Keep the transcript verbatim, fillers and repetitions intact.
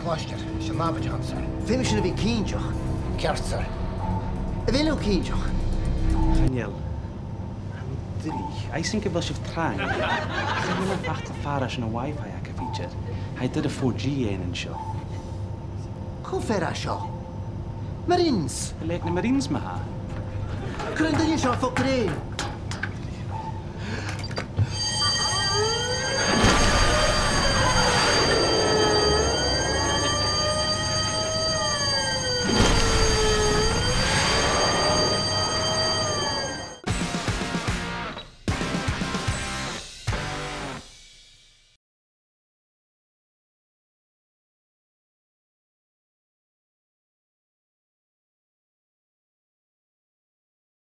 Laistiar, 's e nàmhaid a th' ann, sir. Feumaidh sinn a bhith cinnteach. Ceart, sir. A bheil thu cinnteach? Chan eil. Tha mi duilich. Aidh, 's ann gu bheil sibh trang. Chan eil mi fhathast a' faicinn an Wi-Fi agaibh idir. Tha e doirbh four G fhaighinn an seo. Cò fear a tha seo? Marines! Leig na Marines ma-thà. Cuir an duine seo fo ghrèin.